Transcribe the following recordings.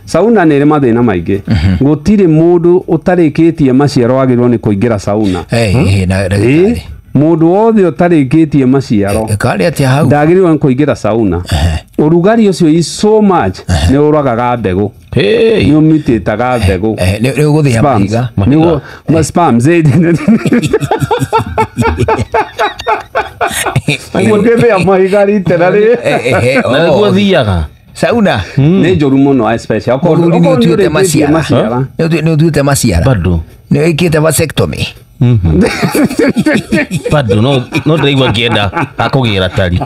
Sauna nĩ ĩrĩ mathĩna maingĩ. Gũtirĩ mũndũ ũtarĩkĩtie maciaro wagĩrĩirwo nĩ kũingĩra sauna. Na Ĩĩ, ndagĩtarĩ. mũndũ wothe ũtarĩkĩtie maciaro Karĩ atĩa hau? ndagĩrĩirwo nĩ kũingĩra sauna. Ũrugarĩ ũcio is so much nĩ ũragaga mbegũ, Hey. nĩ ũmitĩtaga mbegũ. Nĩ ũgũthĩa Sperms. mahiga. Nĩguo sperms, ũngĩthĩa mahiga literally. Na nĩguo thiaga. Sauna. Nĩ njũru mũno, especially okorwo Mũthuri nĩ okorwo nĩ ũtuĩte ũrĩkĩtie maciara. maciara. Nĩ ũtuĩte maciara. Bado. Nĩ wĩkĩte vasectomy. Bado no ndĩraigua ngĩenda akũgĩra tari.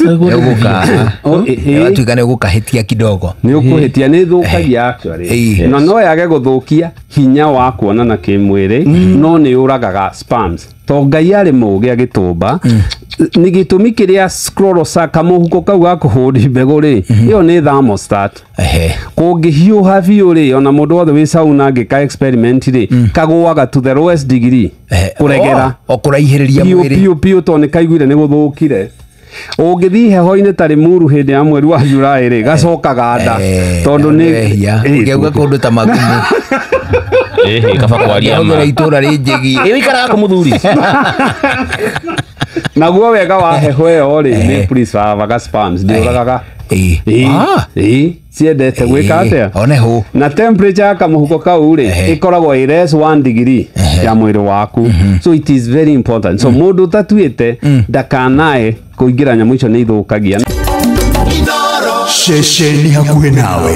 Nĩ ũgũka. Oh, Watuĩka nĩ ũgũkahĩtia kidogo. Nĩ ũkũhĩtia, nĩ thũkagia actually. Na no yage gũthũkia hinya wa kuonana kĩmwĩrĩ, no nĩ ũragaga sperms to Ngai arĩ mũũgĩ agĩtũmba. Nĩ gĩtũmi kĩrĩa sclorosa kamũhuko kau ga kũhũri mbegũ rĩ, ĩyo nĩ thermostat. Kũngĩhiũha biũ rĩ, ona mũndũ wothe wĩ sauna angĩka experiment rĩ, kagũaga to the lowest degree kũregera. O kũraihĩrĩria Piũ mwĩrĩ. piũ piũ, tondũ nĩ kaiguire nĩ gũthũkire. Ũngĩthiĩ heho-inĩ ta Limuru hĩndĩ ya mweri wa July rĩ, gacokaga nda tondũ nĩ Wehia. Ũngĩauga kũndũ ta Magumu. Ĩhĩ, kaba kwaria ma. Ũngĩhũthĩra itũra rĩnjĩgi. Ĩ, wĩikaraga kũ mũthuri? Naguo wega wa heho ĩyo rĩ, nĩ preservaga sperms, ndĩũragaga. Ĩĩ, ĩĩ, ciendete gwĩka atĩa? One hũ. Na temperature ya kamũhuko kau rĩ, ĩkoragwo ĩ less 1 degree ya mwĩrĩ waku, so it is very important. So mũndũ ũtatuĩte ndakanae kũingĩra nyamũ icio, nĩ ithũkagia. Ceceni hakuhĩ nawe.